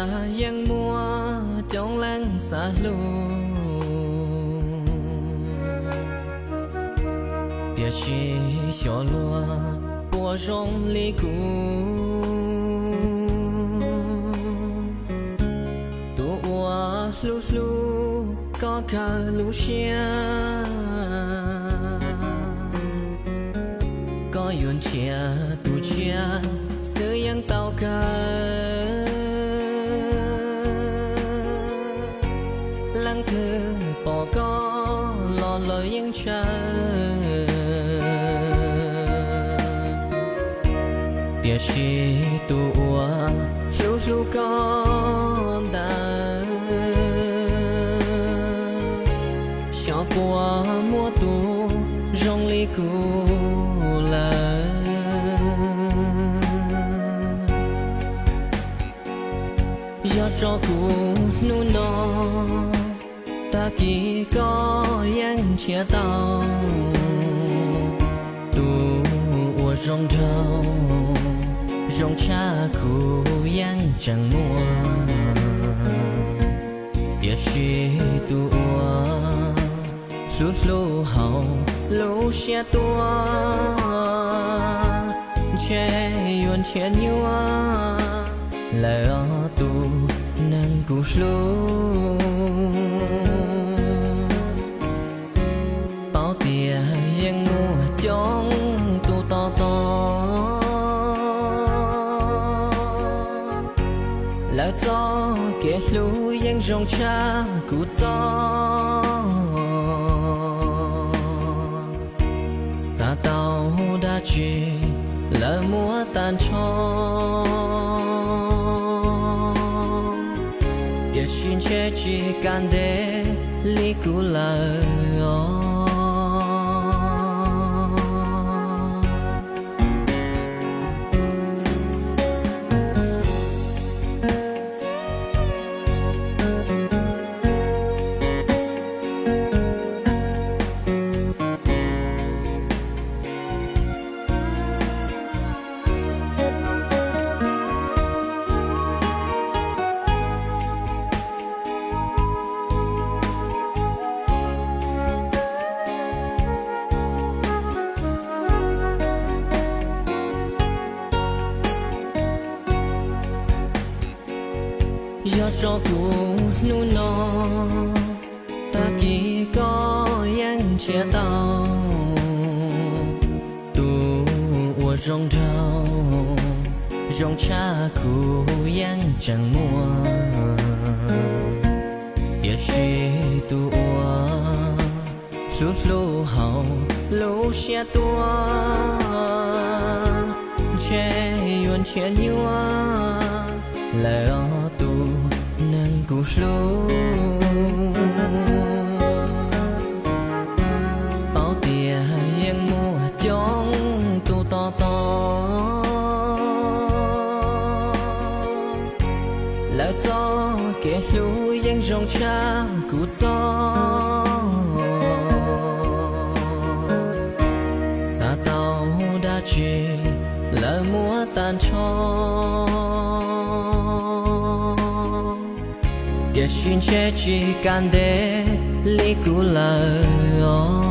Yeej muaj coob leej xav hlub, tiam sis xyov luag puas zoo li kuv. Tus uas hlub hlub koj kawg lub siab, koj yuav nrhiav tus tshiab xwb yeej tau kawg. Leej twg pom koj los lawv yeej ntshaw, tiam sis tus uas hlub hlub koj ntawd, xyov puas muaj tus zoo li kuv lawm. Yog tso kuv hnub no, tag kis koj yeej nrhiav tau tus uas zoo nraug, zoo tshaj kuv yeej tseem muaj. Tiam sis tus uas hlub hlub hauv lub siab tuaj, ntshe yuav nrhiav nyuaj lawm os tus neeg kuv hlub. Paub tias yeej muaj coob tus tos tos, lawv txoj kev hlub yeej zoo tshaj kuv txoj. Xav tau dab tsi lawv muab tag nrho, tiam sis ntshe tsis kam ntev li kuv lawm os. Yog tso kuv hnub no, tag kis koj yeej nrhiav tau tus uas zoo nraug, zoo tshaj kuv yeej tseem muaj. Tiam sis tus uas hlub hlub hauv lub siab tuaj, ntshe yuav nrhiav nyuaj lawm os tus neeg kuv hlub. Paub tias yeej muaj coob tus tos tos, lawv txoj kev hlub yeej zoo tshaj kuv txoj. Xav tau dab tsi lawv muab tag nrho, tiam sis ntshe tsis kam ntev li kuv lawm os.